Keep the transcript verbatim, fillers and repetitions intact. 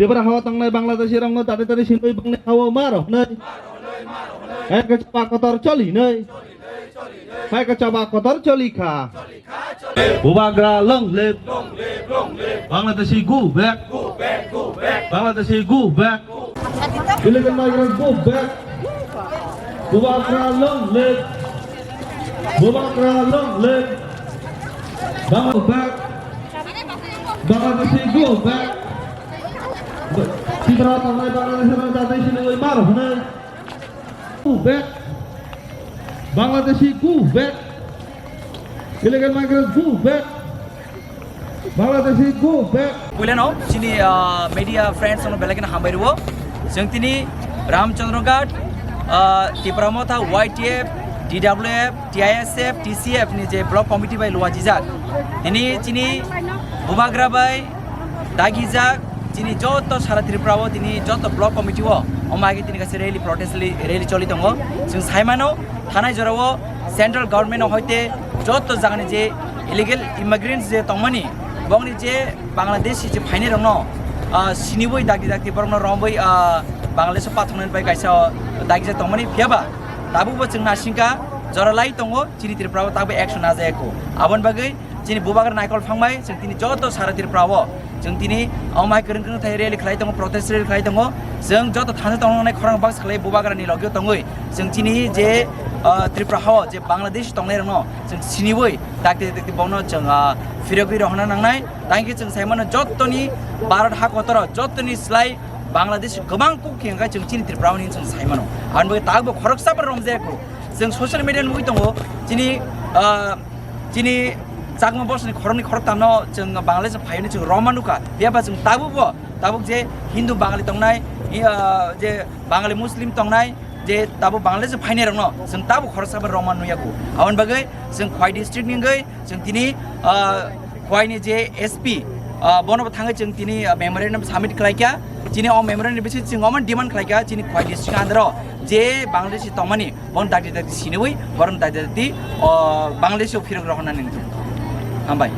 Tripura hao tangnai Bangladeshi rokno tari tari sinwi bangni hao ma rok hnai. Hai khe chaba kotor choli hnai. Hai khe chaba kotor choli kha. Bubagra long live. Bangladeshi go back. Bangladeshi go back. Illegal migrants go back. Bubagra long live. Bubagra long live. Bang back. Bangladeshi go back. Tripura tangnai Bangladeshi rok tari tari sinwi ma rok hnai. Go back. Bangladeshi go back. Illegal migrants go back. Bangladeshi go back. Puilano chini, ah, media friends no belai kheno hambai rwo. Chwng tini Ramchandra Ghat, ah, Tipra Motha, Y T F, D W F, T I S F, T C F ni je block committee bai luajijak. Tini chini Bubagra bai dagijak chini joto sara Tripura o tini joto block committee o omo age tini kaisa rally, protest rally, rally choli tongo. Chwng saimano thanai jora o central government o hoite joto jagani je illegal immigrants je tongmani, bongni je Bangladeshi je phainai rokno, ah, siniwi dakti dakti borokno romwi, ah, Bangladesh o pathoknani bai kaisa dakjak tongmani, phiyaba tabukbo chwng nasingkha jora lai tongo chini Tripura o tabuk action najayakho. Aboni bagwi chini Bubagra naikol phangbai chwng tini joto sara Tripura o chwng tini omo hai kwrwng kwrwng thai rally khlai tongo, protest rally khlai tongo. Chwng joto thani tongnai khorang baksa khlai Bubagra ni logio tongwi chwng chini je, ah, Tripura hao je Bangladesh tongnai rokno chwng siniwi dakti dakti bono chwng, ah, phirogwi rohorna nangnai. Tangkhe chwng saimano jotoni Bharat ha kotoro jotoni slai Bangladesh kwbang kuk khe hwnkhe chwng chini Tripura ni chwng saimano. Aboni bagwi tabukbo khoroksa bai romjayakho. Chwng social media nugwi tongo, chini, ah, chini chakma bosoni khoroknwi khoroktamno chwng Bangladesh phaiyani chwng romma nukha. Phiyaba chwng tabukbo, tabuk je Hindu Bangali tongnai, i, ah, je Bangali Muslim tongnai, je tabuk Bangladesh phainai rokno chwng tabuk khoroksa bai romma nuyakho. Aboni bagwi chwng Khwai district ni wngwi chwng tini, ah, Khwai ni je S P, ah, bono bo thangwi chwng tini, ah, memorandum submit khlaikha. Chini o memorandum ni bising chwng omo demand khlaikha, chini Khwai district under o je Bangladeshi tongmani, bono dakti dakti siniwi, bono dakti dakti, o, Bangladesh o phirok rohornani wngthung. Hambai.